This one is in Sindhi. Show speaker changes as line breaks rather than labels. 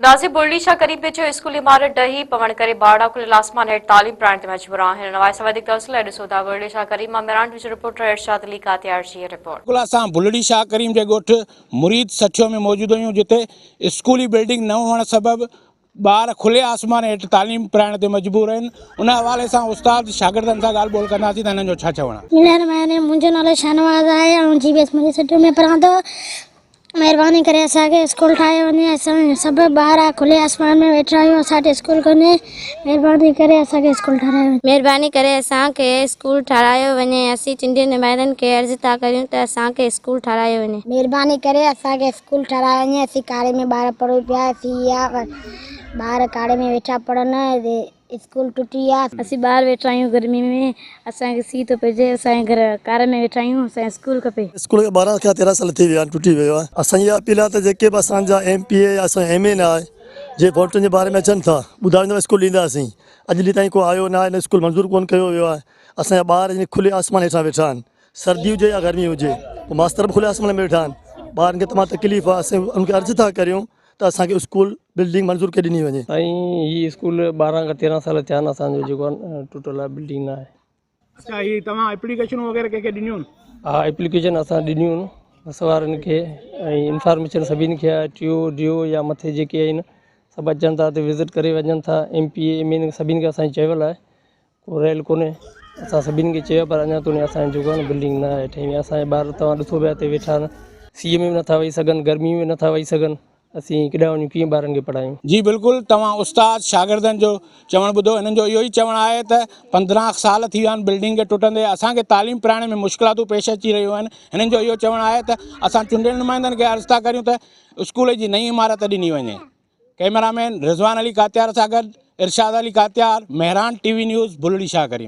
ناظر بلڙي شاهه ڪريم پيچو اسڪول عمارت ڊهي پوڻ ڪري ٻارڙا کليل آسمان هيٺ تعليم پرائڻ تي مجبور آهن. ان حوالي سان وڌيڪ تفصيل لاء ڏسو ٿا بلڙي شاهه ڪريم مان ميران ٽي وي جو رپورٽر ارشاد علي ڪاتيار جي هي رپورٽ.
بلڪل اسان بلڙي شاهه ڪريم جي ڳوٺ مريد سٺيو ۾ موجود آهيون جتي اسڪولي بلڊنگ نه هئڻ سبب ٻار کلي آسمان هيٺ تعليم پرائڻ تي مجبور آهن ان حوالي سان استاد شاگردن سان ڳالهه ٻولهه ڪنداسين ته هنن جو ڇا چوڻ آهي.
بسم الله الرحمٰن الرحيم منهنجو نالو شاهنواز آهي آئون جي بي ايس مريد سٺيو ۾ پڙهان ٿو. مهرباني ڪري اسان کي اسڪول ٺاهيو وڃي اسان سڀ ٻار کلي آسمان ۾ ويٺا آهيون اسان وٽ اسڪول ڪونهي مهرباني ڪري اسان کي اسڪول ٺارايو وڃي.
مهرباني ڪري اسان کي اسڪول ٺارايو وڃي اسين چنڊين نمائندن کي عرض ٿا ڪريون ته اسان کي اسڪول ٺارايو وڃي.
مهرباني ڪري اسان کي اسڪول ٺارايو وڃي اسين ڪاڙهي ۾ ٻار پڙهون پيا اسين اها ٻار ڪاڙهي ۾ ويٺا پڙهن. اسڪول ٽٽي آ.
اسين ٻاهر ويٺا آهيون گرمي ۾ اسان کي سيء ٿو پئجي اسان جي گهر ڪار ۾ ويٺا آهيون اسان کي اسڪول کپي.
اسڪول کي 12 کان 13 سال ٿي ويا آهن ٽٽي ويو آهي. اسان جي اها اپيل آهي ته جيڪي به اسان جا ايم پي اي يا اسان جا ايم اين آء جي ووٽن جي باري ۾ اچن ٿا ٻڌائين ته اسڪول ڏينداسين اڄ ڏينهن تائين ڪو آيو نه آهي نه اسڪول منظور ڪونه ڪيو ويو آهي اسان جا ٻار جن کلي آسمان هيٺان ويٺا آهن سردي هجي يا گرمي هجي پوء ماستر به کلي آسمان ۾ ويٺا آهن ٻارن کي تمام تڪليف آهي اسين انهن کي عرض ٿا ڪريون ته اسان کي اسڪول بلڊنگ منظور ڪري ڏني وڃي.
سائين هي اسڪول 12 کان 13 سال ٿيا آهن اسان جو جيڪو آهي ٽٽل آهي بلڊنگ نه آهي.
اڇا هي توهان اپليڪيشنون وغيره ڪنهن کي ڏنيون؟
ها اپليڪيشن اسان ڏنيون آهن بس وارن کي ۽ انفارميشن سڀني کي آهي ٽي او ڊي او يا مٿي جيڪي آهن سڀ اچن ٿا اتي وزٽ ڪري وڃن ٿا ايم پي اي ايم اين سڀني کي اسان چيول آهي ڪو رهيل ڪونهي اسان سڀني کي چيو پر اڃا توڻي اسان جو جيڪو آهي نه بلڊنگ نه آهي ٺهي اسان جا ٻار توهان ڏسو پيا هتي ويٺا آهن سيء ۾ به نٿا ويهي سگهن گرمي ۾ به نٿا ويهي سگهن اسين ڪيڏانهن وڃون ڪيئن ٻارن کي پڙهايون.
جي بلڪل توهان استاد شاگردن جو چوڻ ٻڌو هنن جو اهو ئي چوڻ آهي ته 15 سال ٿي ويا آهن بلڊنگ کي ٽٽندي اسان کي تعليم پرائڻ ۾ مشڪلاتون پيش اچي رهيون آهن هنن جو اهو چوڻ آهي ته اسان چونڊيل نمائندن کي عرض ٿا ڪريون ته اسڪول جي نئين عمارت ڏني وڃي ڪئميرا مين رضوان علي ڪاتيار سان گڏ Irshad Ali Katiar, Mehran T V news, Bulri Shah Karim.